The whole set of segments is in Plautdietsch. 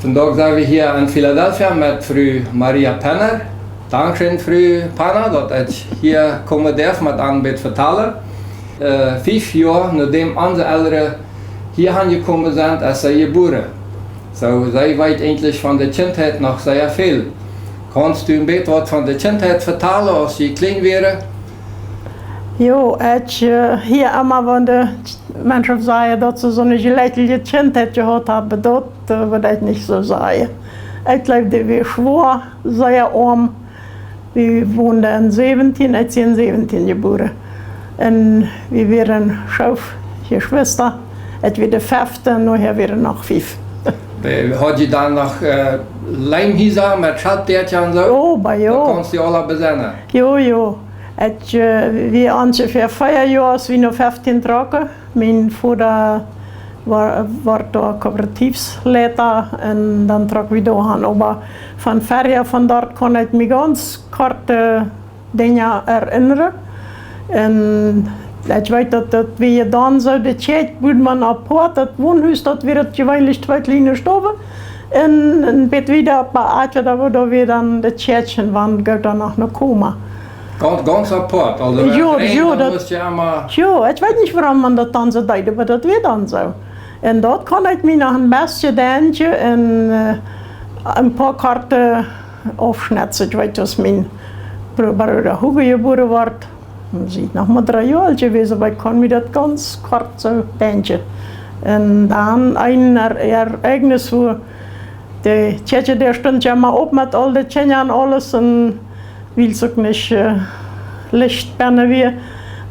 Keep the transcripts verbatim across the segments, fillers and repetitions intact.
Vondoag sent wie hia en Philadelphia met Fru Maria Penner. Dankscheen, Fru Penner, daut ekj hia komen darf met an bät vetalen. Äh, fief Joa nodäm onse Elren hia aunjekomen sent, es see jebuaren. Soo, see weet eejentlich von de Kjintheit noch sea väl. Kaust du en bät waut von de Kjintheit vetalen, aus jie kjlien wieren? Jo, ekj, äh, hia emma, wan de Menschen sajen, daut see soone jlekjelje Kjintheit jehaut haben, daut, äh, wudd ekj nich soo sajen. Ekj jleew, dee wia schwoa, sea oam. Wie wonden en säwentieen, ekj sie en säwentieen jebuaren. Un wie wieren fiew Jeschwista. Ekj wia de fefte, nohäa wieren noch fiew. Äh, haud jie dan noch, äh, Leemhiesa met Schalpdäakja un soo? Oh, ba jo. Daut kaust du aula besennen. Jo, jo. Ekj, äh, wia onjefäa fea Joa, aus wie no feftieen trocken. Mien Voda wia, wia doa Kooperativsleita un dan trock wie doa han. Oba von verhäa, von doa kaun ekj mie gaunz korte Dinja erinnren. Un ekj weet, daut, daut wia dan soo, de Kjäakj bud maun apoat, daut Wonhus, daut wia daut jeweenlich twee kjliene Stowen. Un, un bät wieda opp de Akja, doa wia dan de Kjäakj, wan goot dan noch ne Koma. Gaunz, gaunz apoat, aulsoo, jo, jo, daut must je emma. Jo, ekj weet nich, wuarom maun daut dan soo deed, oba daut wia dan soo. Un daut kaun ekj mie noch en bät denkjen un, äh, en poa korte Aufschnetts. Ekj weet, aus mien Bru-, Brooda Hugo jebuaren wort, dan sie ekj noch mau dree Joa jewast, oba ekj kaun mie daut gaunz kort soo denkjen. Un dan een Er-, Ereignis, wua de Kjäakj, dee stunt je emma opp met aul de Kjinja un aules, un wiels uk nich, äh, Licht bennen wia,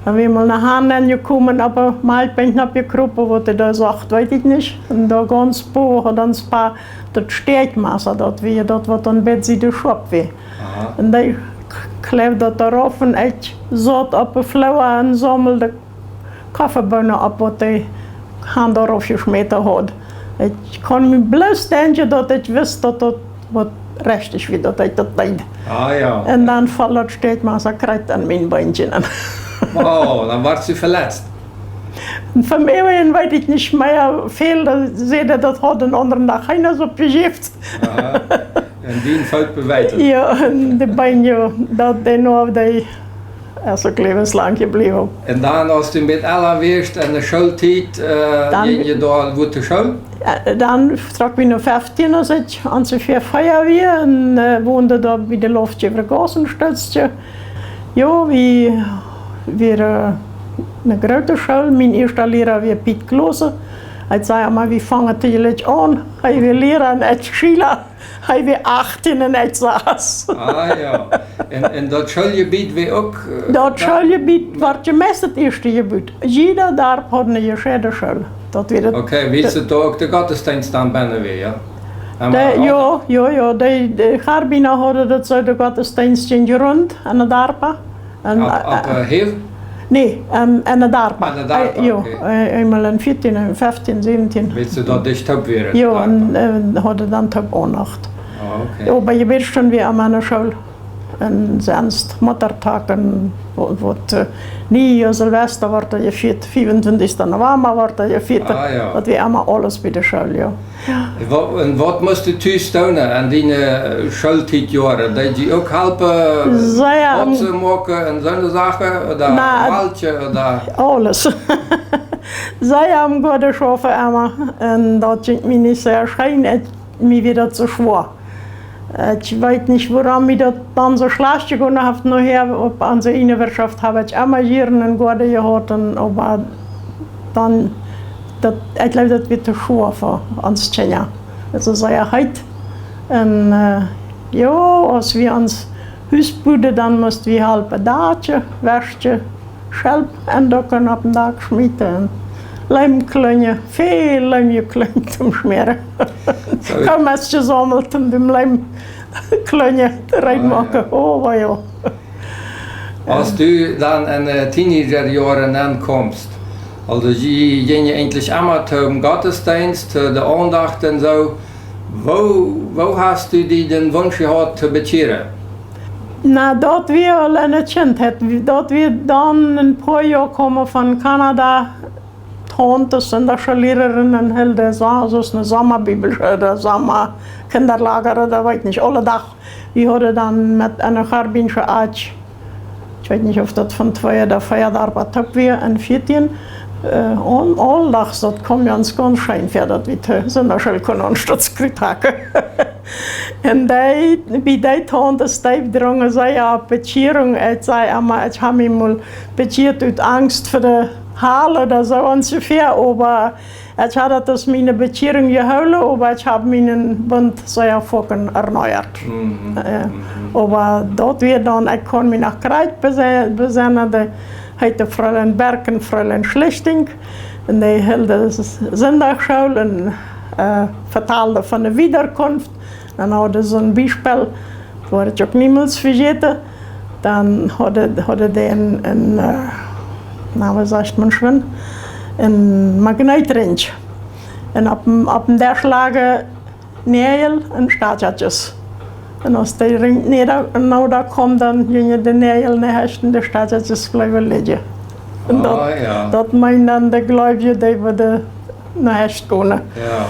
dan wia mol ne Hahn aunjekomen, opp de Malkbenkj nopp jekropen, waut dee doa sach, weet ekj nich. Un doa gaunz bowen haud ons Pa daut Stäakjmassa, daut wia daut, waut dan bät sied de Schoap wia. Aha. Un dee k-, kjleewd daut doarauf un ekj saut opp de Flua un saumeld de Koffieboonen opp, waut dee Hahn doarauf jeschmäten haud. Ekj kaun mie bloos denkjen, daut ekj wist, daut daut waut rajcht es, woo daut ekj daut deed. Ah, jo. Un dan foll daut Stäakjmassa krakjt aun mien Beenkje aun. Oh, dan wort du veletzt. Un von mie weet ekj nich mea väl, daut säd, daut haud dän aundren Dach eena soo jejäft. Aha. Un dien Foot beweet. Jo, un de Been, jo, daut dee noch, dee es uk läwenslang jebläwen. Un dan, aus du met ella wieescht en de Schooltiet, äh, dan jinkj jie doa wua to School? Äh, dan trock wie no feftieen, aus ekj onjefäa fea wia, un, äh, wonden doa bie de Loftjäwa Gauss en Stötje. Jo, wie, wie, äh, ne groote School. Mien ieeschta Liera wia Piet Klose. Hee säd emma, wie fangen tiedich aun. Hee wia Liera un ekj Schiela. Hee wia achtieen un ekj sas. Ah, jo. Un, un daut Schooljebiet wia uk, äh, daut Schooljebiet wia meist daut ieeschte Jebiet. Jieda Darp haud ne jescheide School. Daut wia daut. Okay, wist du uk de Gottesdeenst dan bennen wia, jo? Emma de, jo, jo, jo, de, de Garbina hauden daut soo, de Gottesdeenst jinkj runt aun de Darpa. Un, opp, äh, opp, äh, Hew? Nä, ähm, aun de Darpa. Aun de Darpa, äh, jo, okay. Äh, eemol en vieetieen, en feftieen, säwentieen. Wist du daut dicht opp wieren, jo, Darpa? Un, äh, hauden dan toop Aundacht. Ah, okay. Jo, bie de Bäd stunt wie emma aun de School. Un sest Muttertag un waut, waut, äh, Niejoa, Silvesta wort doa jefieet, fiefuntwintichste November wort doa jefieet. Ah, jo. Daut wia emma aules bie de School, jo. Jo. Wa-, un waut must du tus doonen en diene, äh, Schooltietjoaren? Deed die uk halpen, sea, ähm, Botze moaken un soone Sachen? Ooda na, Malkjen ooda? Aules. Sea aum Goaden schaufen emma. Un daut jinkj mie nich sea scheen. Ekj, mie wia daut soo schwoa. Ekj weet nich, wuarom mie daut dan soo schlajcht jegonen haft. Nohäa opp onse eene Wirtschoft hab ekj emma jieren en Goaden jehaut, un, oba dan, daut, ekj jleew, daut wia too schwoa fa ons Kjinja. Daut es sea heet. Un, äh, jo, aus wie ons Hus buden, dan must wie halpen Dakj, Wäschtje, Schelp endocken, opp dän Dak schmieten. Leem klunjen, väl Leem jeklunt toom schmäaren. Soo. Kaum es jesaumelt un dän Leem klunjen, reed moaken. Ah, jo. Oh, woo jo. Aus du dan en de Teenagerjoaren aunkaumst, aulsoo jie jinjen eejentlich emma toom Gottesdeenst, to de Aundacht un soo, woo, woo hast du die dän Wunsch jehaut to bekjieren? Na, daut wia aul enne Kjintheit. Daut wia dan een poa Joa komen von Kanada, Tauntes, Sindachschoollierarin, un hilden so, soo aus eene Somabibel ooda Somakinjalager ooda weet nich, aule Dach. Wie hauden dan met eene Garbinsche Aatsch, ekj weet nich, auf daut von twee ooda vea Darpa toop wia, un vieetieen, äh, un aule Dach, daut kjeem ons gaunz scheen väa, daut wie to Sindachschool kunnen aunstaut Kjriet hacken. Un dee, bie dee Tauntes, dee drungen sea opp Bekjierunk. Ekj säd emma, ekj hab mie mol bekjieet ut Angst fa de Hal ooda soo onjefäa, oba ekj hab daut aus miene Bekjierunk jehoolen, oba ekj hab mienen Bunt sea foaken erneuert. Mhm, Äh, mhm. Oba daut wia dan, ekj kaun mie noch krakjt bese-, besennen, dee heeten Fräulein Berg un Fräulein Schlichting. Un dee hilden S-, Sindachschool un, äh, vetalden von de Wiederkunft. Dan hauden see een Biespel, woa ekj uk niemols vejäten. Dan hauden, hauden dee een, een, äh, na, waut sajcht maun schwind, een Magneetrinj. Un opp dän, opp dän Desch lagen Näajel un Statjatjes. Un aus dee Rinj neda-, noda kjeem, dan jinjen de Näajel no Hecht un de Statjatjes bleewen lidjen. Un daut, Ah, jo. daut meend dan de Gleubje, dee wudden no Hecht gonen. Jo.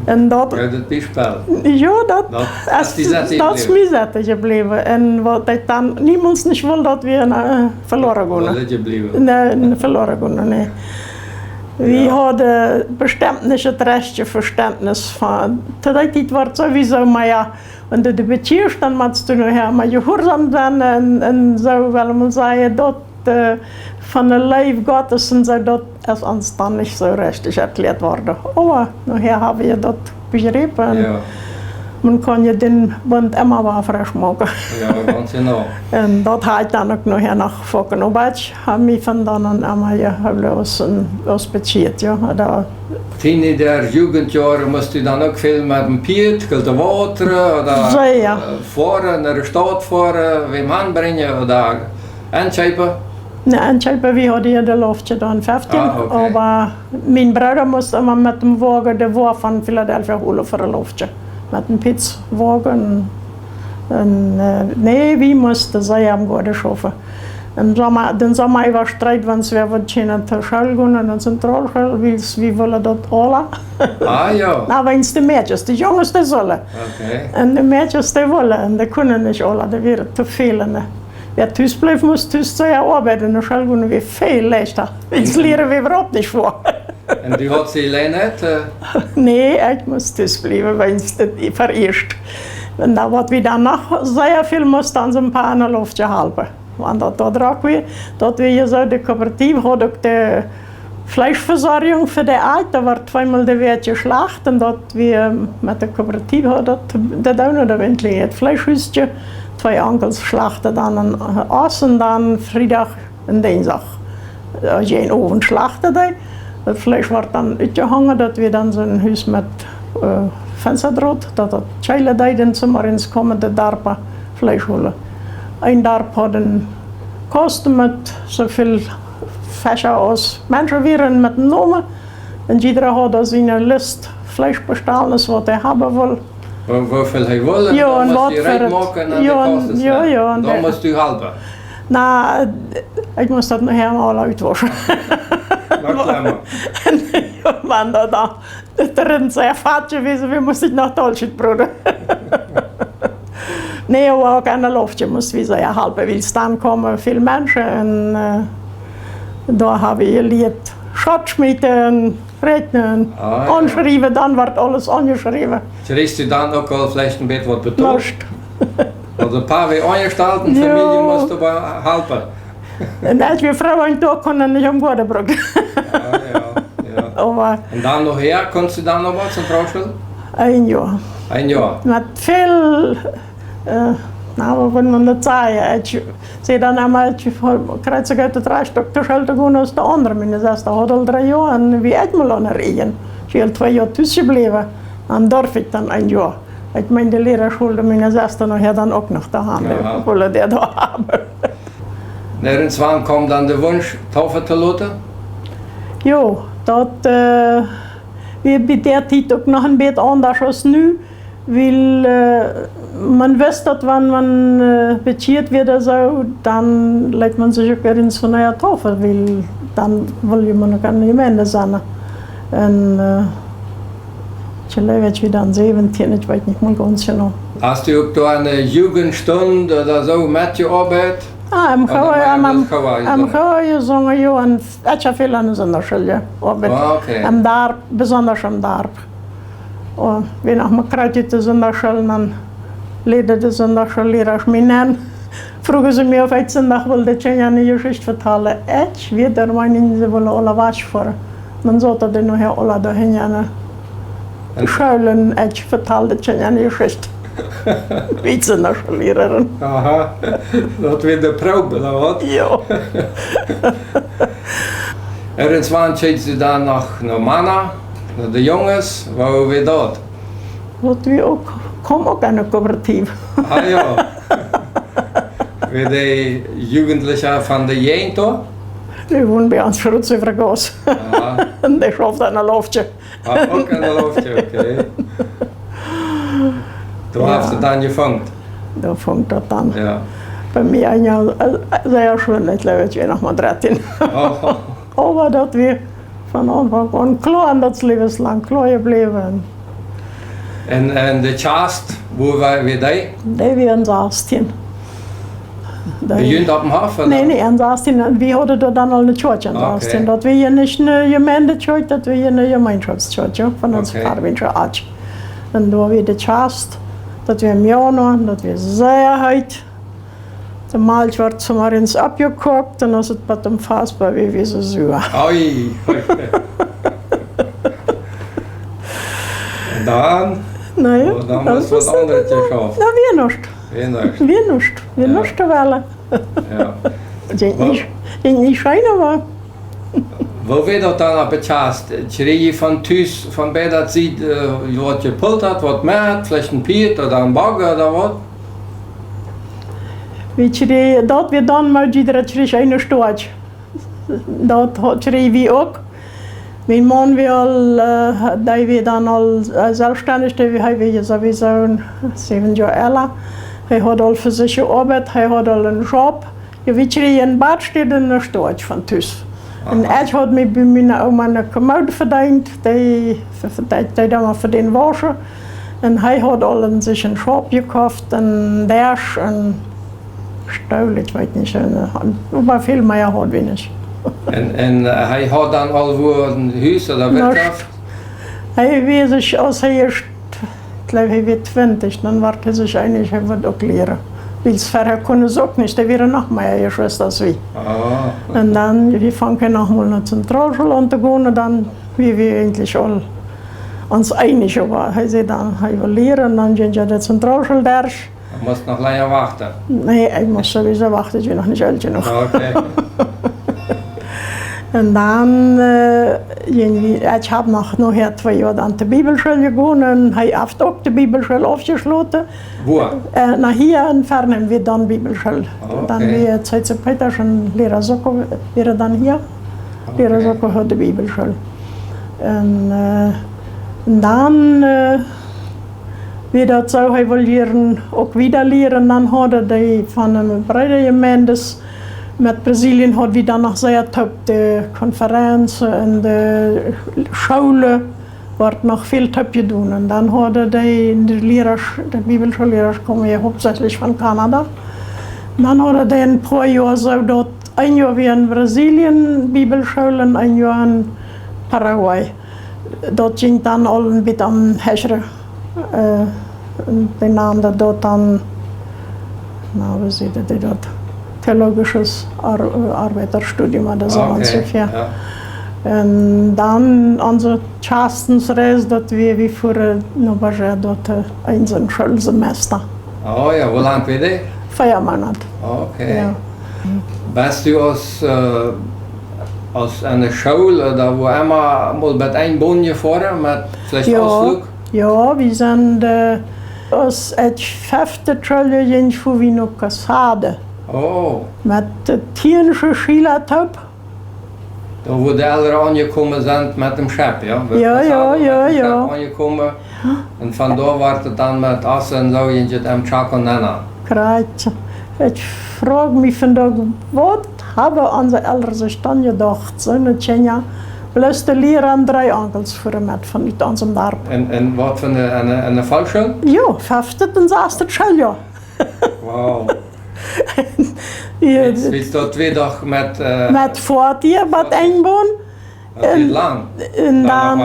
Un daut Jo, daut Biespel. Jo, daut Daut es es die Sette daut es jebläwen. mie Sette jebläwen. Un waut ekj dan niemols nich wull, daut wie, äh, veloaren Daut gonen. lidjen bliewen. Nä, nä, veloaren gonen, nä. Wie Jo. hauden bestemt nich daut rajchte Vestentnis von, to dee Tiet wort sowieso, oba jo, wan du die bekjieescht, dan motst du nohäa mau jehuarsom sennen un, un soo, well wie mol sajen, daut, äh, von de Leew Gottes un soo, daut es ons dan nich soo rajcht erkjläat worden. Oba nohäa hab wie daut bejräpen. Jo. Maun kaun jo dän Bunt emma wada fresch moaken. Jo, gaunz jeneiw. Un daut hab ekj dan uk nohäa noch foaken, oba ekj hab mie von dan aun emma jehoolen aus een, aus bekjieet, jo. Doa Teenager, Jugendjoaren, must du dan uk väl met däm Pieet, Geld Wota, ooda, Sea. äh, foaren, no de Staut foaren, wäm aunbrinjen, ooda enkjeepen? Nä, enkjeepen, wie hauden hia de Loftje dan feftieen, Ah, okay. oba mien Brooda must emma met däm Woagen de Woa von Philadelphia holen fa de Loftje. Met een Pizzawoagen. Un, äh, nä, wie musten sea aum Goaden schaufen. Em Somma, dän Somma äwa streid, wan wie wudden kjennen to School gonen, no de Zentralschool, wiels wie wullen daut aula. Ah, jo. Na, weens de Mäakjes, de Junges, dee sullen. Okay. Un de Mäakjes, dee wullen, un dee kunnen nich aula, dee wieren to väl, un, äh, wäa tus bleef, must tus sea oabeiden, no School gonen wia väl leichta. Wiels Mhm. lieren wia äwahaupt nich väa. Un du hast die Lennart, äh? Nä, ekj must tus bliewen, weens daut veieescht. Un dan, waut wie dan noch sea väl musten, aun soon Papa un Loftje halpen. Wan daut doa drock wia, daut wia je soo, de Kooperativ haud uk de Fleeschvesorjunk fa de Ieed, doa wort tweemol de Wäakj jeschlacht un daut wia met de Kooperativ haud daut de Doona doa wint, daut Fleeschhusje, twee Onkels schlachten dan een, äh, Oss un dan Friedach un Dinjsdach, äh, jäajen Owent schlachten dee. Daut Fleesch wort dan utjehongen, daut wia dan soon Hus met, äh, Fenstadrot, daut daut kjeelen deed, un soo mau ins kjeemen de Darpa Fleesch holen. Een Darp haud een Kosten met soo väl Fescha aus Menschen wieren met Nomen. Un jiedra haud doa siene List Fleeschbestallnis, waut hee haben wull. Woo-, woo väl hee wull, un Jo, dan un must waut du fa reed et, moaken aun jo, de un, Kostes, jo, ne? jo, un Dan de must du halpen. Na, ekj must daut nohäa mol utwauschen. Na klar, Mann. Jo, Mann, daut, daut, daut drin sea fat jewast, wie musten noch Dolchit broden. Nä, oba uk aun de Loftje must wie sea halpen, wiels dan kjeemen väl Menschen un, äh, doa hab wie jelieet Schott schmieten, räakjnen, Ah, jo. aunschriewen, dan wort aules aunjeschräwen. Kjrichst du dan uk aul veleicht een bät waut betolt? Nuscht. Aulsoo een poa wia aunjestalt un Jo. Famielje must oba halpen. Un ekj wia froo, wan ekj doa kunn un nich aum Goaden bruck. Jo, jo, jo. Oba Un dan nohäa, kunst du dan noch waut, Zentralschool? Een Joa. Een Joa. Met väl, äh, na, woo kaun maun daut sajen? Ekj säd dan emma, ekj kjrieech daut Rajcht uk to School to gonen aus de aundre. Miene Sesta haud aul dree Joa un wia ekj mol aun de Rieej. Ekj wia twee Joa tus jebläwen. Dan durf ekj dan een Joa. Ekj meen, de Liera schulden miene Sesta nohäa dan uk noch de Haunt, Aha. obwohl dee doa haben. Nä, un wan kjeem dan de Wunsch, Taufe to loten? Jo, daut, äh, wia bie dee Tiet uk noch een bät aundasch aus nu, wiels, äh, maun wist daut, wan maun, äh, bekjieet wia ooda soo, dan leet maun sikj uk irjentwua von de Taufe, wiels dan wull maun uk aun de Jemeent sennen. Un, äh, ekj jleew, ekj wia dan säwentieen, ekj weet nich mea gaunz jeneiw. Hast du uk doa aun de Jugendstund ooda soo metjeoabeit? Ah, em Chor, em Chor jesungen, jo, un ekj hab väl aun de Sindachschool jeoabeit. Ah, okay. Em Darp, besonda em Darp. Oh, wie noch mau krakjt ut de Sindachschool, dan leiden de Sindachschoollierasch mie aun. Fruagen see mie, auf ekj Sindach wull de Kjinja ne Jeschicht vetalen. Ekj wia de Meinunk, see wullen aula wajchfoaren. Dan sauten dee nohäa aula doa hinjen aun de School un ekj vetald de Kjinja ne Jeschicht. Wie Sindachschoollierasch. Aha, daut wia de Proow, ooda waut? Jo. Irjentwann kjikjst du dan no, no Mana, no de Junges, woo wia daut? Daut wia uk, kjeem uk enne Kooperativ. Ah jo. Wia de Jugentliche von de Jäajent doa? Dee wond bie ons Fruts äwa de Gauss. Aha. Un dee schauft aun de Loftje. Ah, uk aun de Loftje, okay. Doa haft et dan jefongen. Doa funk daut dan. Jo. Bie mie een Joa, äh, sea schwind, ekj jleew, ekj wia noch mau dartieen. Oh. Oba daut wia von Aunfank aun kloa, un daut es läwenslang kloa jebläwen. Un, un de Kjast, woo wia, wia dee? Dee wia en sastieen. Bie junt oppem Hoff, ooda? Nä, nä, en sastieen. Un wie hauden doa dan aul ne Kjoakj en sastieen. Okay. Daut wia hia nich ne Jemeindekjoakj, daut wia hia ne Jemeenschoftskjoakj, jo, von onse Karwintsche Akj. Un doa wia de Kjast, daut wia em Jaunwoa, daut wia sea heet. De Malkj wort zemorjes oppjekoakt un aus et bat em Fast wia, wia et soo sua. Oi, oi. Un dan? Na jo, oh, dan dan wia waut aundret jeschaft. Na, wia nuscht. Wia nuscht. Wia nuscht. Wia nuscht to wellen. Jo. Jinkj nich, jinkj nich scheen, oba Woo wia daut dan opp de Kjast? Kjrieech jie von Tus, von bie daut Sied, äh, waut jepultat, waut met, veleicht een Pieet ooda een Bogge ooda waut? Wie kjrieejen, daut wia dan mau jieda kjrieech eene Stoakj. Daut ha-, kjrieejen wie uk. Mien Maun wia aul, äh, dee wia dan aul, äh, selfstendich, dee wia, hee wia sowieso säwen Joa ella. Hee haud aul fa sikj jeoabeit, hee haud aul een Job. Jo, wie kjrieejen een Bad, Stool un ne Stoakj von Tus. Un ekj haud mie bie miene Oma ne Kommood vedeent, dee, dee, dee dan mau fa dän Wauschen. Un hee haud aul een, sikj een Schaup jekoft, een Desch, een Stool, ekj weet nich, een, oba väl mea haud wie nich. Un, un, äh, hee haud dan aul wua een Hus ooda Wirtschoft? Nuscht. Hee wia sikj, aus hee ieescht, ekj jleew, hee wia twintich, dan wort hee sikj eenich, hee wull uk lieren. Wiels verhäa kunn hee uk nich, doa wieren noch mea Jeschwista aus wie. Ah. Un dan, wie fungen noch mol no Zentralschool aun to gonen, dan wia wie eejentlich aul ons eenich, oba hee säd dan, hee wull lieren, dan jinkj hee de Zentralschool derch. Du must noch lenja wachten. Nä, ekj must sowieso wachten, ekj wia noch nich oolt jenuach. Okay. Un dan, äh, jinkj wie, ekj hab noch, noch twee Joa dan de Bibelschool jegonen. Hee haft uk de Bibelschool aufjeschloten. Wua? Äh, na, hia en Farnheim wia dan Bibelschool. Oh, okay. Dan wia C C Petersen, Liera Socko, wia dan hia. Liera Socko haud de Bibelschool. Un, äh, un dan, äh, wia daut soo, hee wull hia uk wieda lieren. Dan hauden dee von de Breedajemeent met Brasilien haud wie dan noch sea toop de Konferenzen un de Schoolen, wort noch väl toop jedonen. Un dan hauden dee, de Lierasch, de Bibelschoollierasch komen jo hauptsächlich von Kanada. Dan hauden dee een poa Joa soo daut een Joa wia en Brasilien Bibelschool un een Joa en Paraguay. Daut jinkj dan aul een bät aum hechre, äh, dee nanen daut dan, na, woo sajcht dee daut? Theologisches Ar-, Arbeiterstudium ooda soo. Okay, onjefäa. Jo. Un dan onse Kjastensreis, daut wia, wie fuaren no Bagé, daut, äh, een Schoolsemester. Oh jo, woo lang wia dee? Vea Moonat. Okay. Jo. Best du aus, äh, aus aun de School ooda wua emma mol met eenbonen jefoaren, met veleicht Utfluch? Jo, wie sent, äh, aus ekj fefte Schooljoa jinkj, fua wie no Cascade. Oh. Met, äh, tieen Schiela toop. Doa wua de Elren aunjekomen sent met däm Schepp, jo? Jo, jo, jo, jo. Met däm Schepp aunjekomen. Un von doa wort et dan met Ossen un soo, jinkj et em Chaco nenn. Krakjt. Ekj froag mie vondoag, waut haben onse Elren sikj dan jedocht, soone Kjinja, Bloos de Liera un dree Onkels fuaren met von ut onsem Darp. En, en waut fa ne, ne, ne Volksschool? Jo, feftet un sastet Schooljoa. Wow. Jo, daut wia doch met, äh, met Foatieja bot Enjboon. Daut wia lang. Un dan,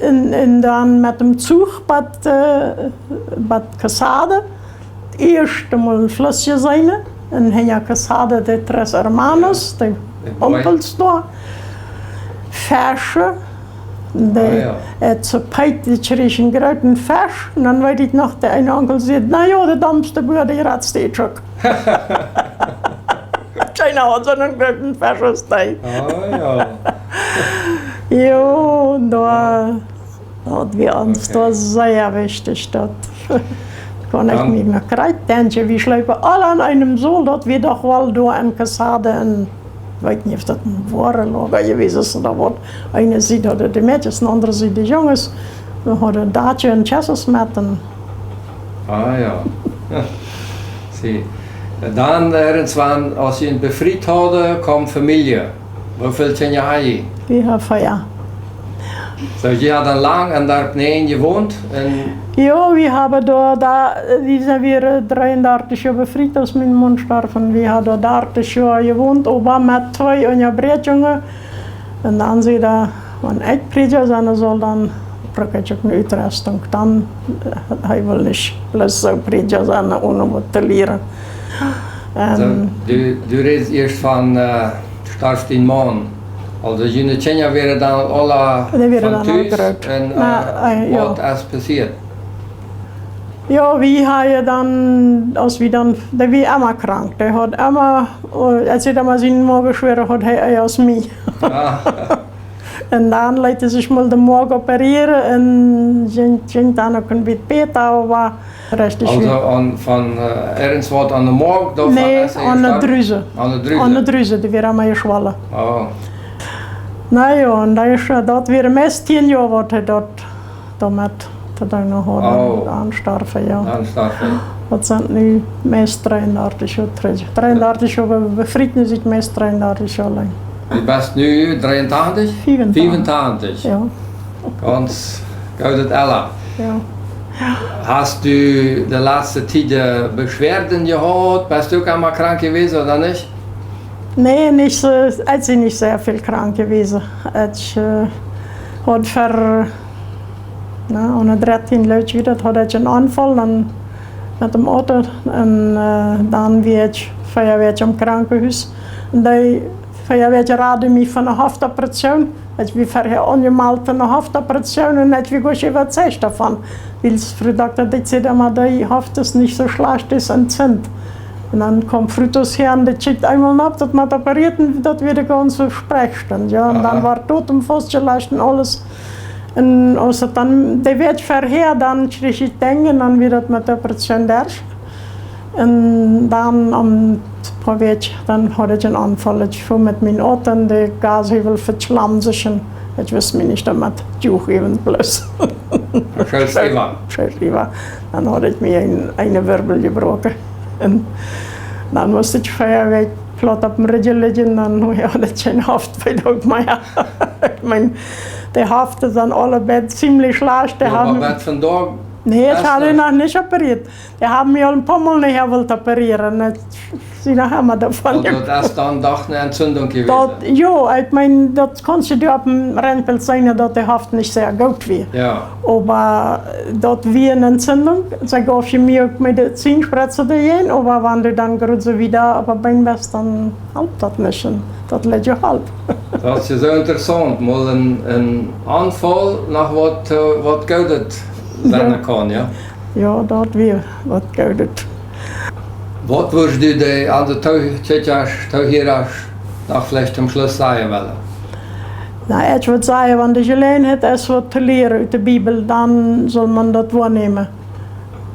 un, un dan met däm Zuch bot, äh, bot Quesada. Ieescht mol een Fluss jeseenen. Un hinja Quesada de Tres Hermanos, de Onkels doa. Fesch. De, ah, jo. Et so peit, dee kjrieech een grooten Fesch. Un dan weet ekj noch, de eene Onkel säd: "Na jo, de dommste Bua, dee ratst dee Truck." Kjeena haud soon grooten Fesch aus dee. Ah, jo. Jo, doa, daut wia ons doa sea wichtich, daut kaun ekj mie noch krakjt denkjen. Wie schleepen aula aun eenem Sol, daut wia doch woll doa en Quesada un weet nich, auf daut een Woarelaga jewast es ooda waut. Eene Sied hauden de Mäakjes, aun de aundre Sied de Junges. Wie hauden Datsche un Chassis met un, ah, jo. See. Dan, äh, irjentwan, aus jie befriet hauden, kjeem Famielje. Woo väl Kjinja hauden jie? Wie hauden vea. Soo, jie hauden dan lang en daut Darp nenn jewont? Un jo, wie haben doa, doa, wie sent wada, äh, dreeundartich Joa befriet, aus mien Maun storf. Un wie haben doa dartich Joa jewont, oba met twee Unjabräakjungen. Un dan säd hee, wan ekj Prädja sennen saul, dan bruck ekj uk ne Utrüstunk. Dan, äh, hee wull nich bloos soo Prädja sennen, onen waut to lieren. Soo, ähm, du, du rätst ieescht von, äh, storf dien Maun. Aulsoo, june Kjinja wieren dan aula von Tus un, äh, waut es passieet? Jo, wie haben dan, aus wie dan, dee wia emma krank. Dee haud emma, äh, aus hee dan mol sienen Moag schwoa haud, haud hee ea aus mie. Ah. Un dan leet hee sikj mol de Moag operieren un jinkj, jinkj dan uk een bät bäta, oba rajcht nich. Aulsoo aun, von, äh, irjentwaut aun de Moag, doa von, nä, es hee aun de Drüse. Aun de Drüse? Aun de Drüse, dee wia emma jeschwollen. Oh. Na jo, un daut es, äh, daut wia meist tieen Joa, waut hee daut doamet to doonen haud. Oh. Dan storf hee, jo. Dan storf hee. Daut sent nu meist dreeundartich Joa trigj. Dreeundartich Joa, wie befrieten sikj meist dreeundartich Joa lang. Du best nu dreeuntachentich? Fiefuntachentich. Fiefuntachentich. Jo. Gaunz goodet Ella. Jo. Hast du de latste Tiet, äh, Beschwerden jehaut? Best du uk emol krank jewast, ooda nich? Nä, nich soo, ekj sie nich sea väl krank jewast. Ekj, äh, haud ver Na, aune dartieen Joa, daut haud ekj eenen Aunfaul, dan met däm Auto. Un, äh, dan wia ekj vea Wäakj em Krankenhus. Un dee vea Wäakj raden mie von eene Hoftoperation. Ekj wia verhäa aunjemeldt fa eene Hoftoperation un ekj wia goanich äwazeicht doavon. Wiels Fru Dokta, dee säd emma, dee Hoft es nich soo schlajcht, dee es entzünt. Un dan kjeem Fru Tus häa un dee kjikjt eemol nopp, daut mott operiert un daut wia de gaunze Sprechstund, jo. Un dan wort daut em faustjelajcht un aules. Un aus et dan, dee Wäakj verhäa, dan kjrieech ekj Dinj un dan wia daut met de Operation derch. Un dan aum poa Wäakj, dan haud ekj eenen Aunfaul, ekj fua met mien Auto un de Gashäwel veschlamm sikj un ekj wist mie nich doamet, ekj juach äwent bloos. Schoot äwa. Schoot äwa. Dan haud ekj mie een, eenen Wirbel jebroaken. Un dan must ekj vea Wäakj plaut opp däm Rigj lijen, dan haud ekj kjeene Hoftwee uk mea. Ekj meen, de Hoften sent aule beid ziemlich schlajcht. Jo, oba haben, bat vondoag, nä, ekj haud noch nich operiert. Dee haben mie aul een poamol nich wullen operieren. Ekj sie noch emma doavon. Oh, daut es dan doch eene Entzündung jewast. Daut, jo, ekj meen, daut kaust du opp däm Rentbilt seenen, daut de Hoft nich sea goot wia. Jo. Oba daut wia eene Entzündung. See jeewen mie uk Medizin, Spretze doajäajen, oba wan du dan krakjt soo wieda opp de Been best, dan halpt daut nich. Un daut liet je halpen. Daut es je soo interessaunt, mol een, een Aunfaul no waut, äh, waut Goodet sennen kaun, jo? Jo, daut wia waut Goodet. Waut wurscht du de aundre Too-, Kjikjasch, Toohierasch noch veleicht toom Schluss sajen wellen? Na, ekj wudd sajen, wan de Jeläajenheit es waut to lieren ut de Bibel, dan saul maun daut woanämen.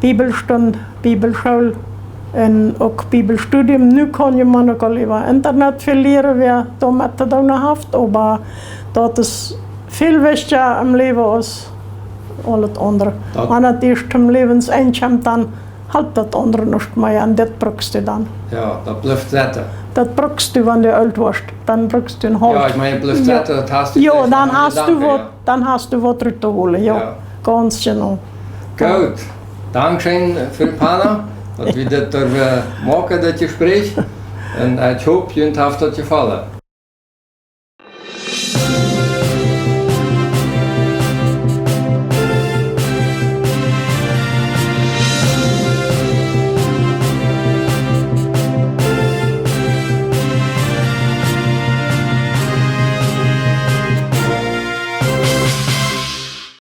Bibelstund, Bibelschool un uk Bibelstudium. Nu kaun je maun uk aul äwa Internet väl lieren, wäa doamet to doonen haft, oba daut es väl wichtja em Läwen aus aul daut aundre. Daut, wan et ieescht toom Läwensenj kjemt, dan Halpt daut aundre nuscht mea, un dit brukst du dan. Jo, daut blift sitten. Daut brukst du, wan du oolt woascht, dan brukst du een Holt. Jo, ekj meen, blift sitten, daut hast du. Jo, dan hast du waut, dan hast du waut rut to holen, jo. Gaunz jeneiw. Goot. Dankscheen, Fru Panna, daut wie dit derwen moaken, dit Jespräch. Un ekj hop, junt haft daut jefollen.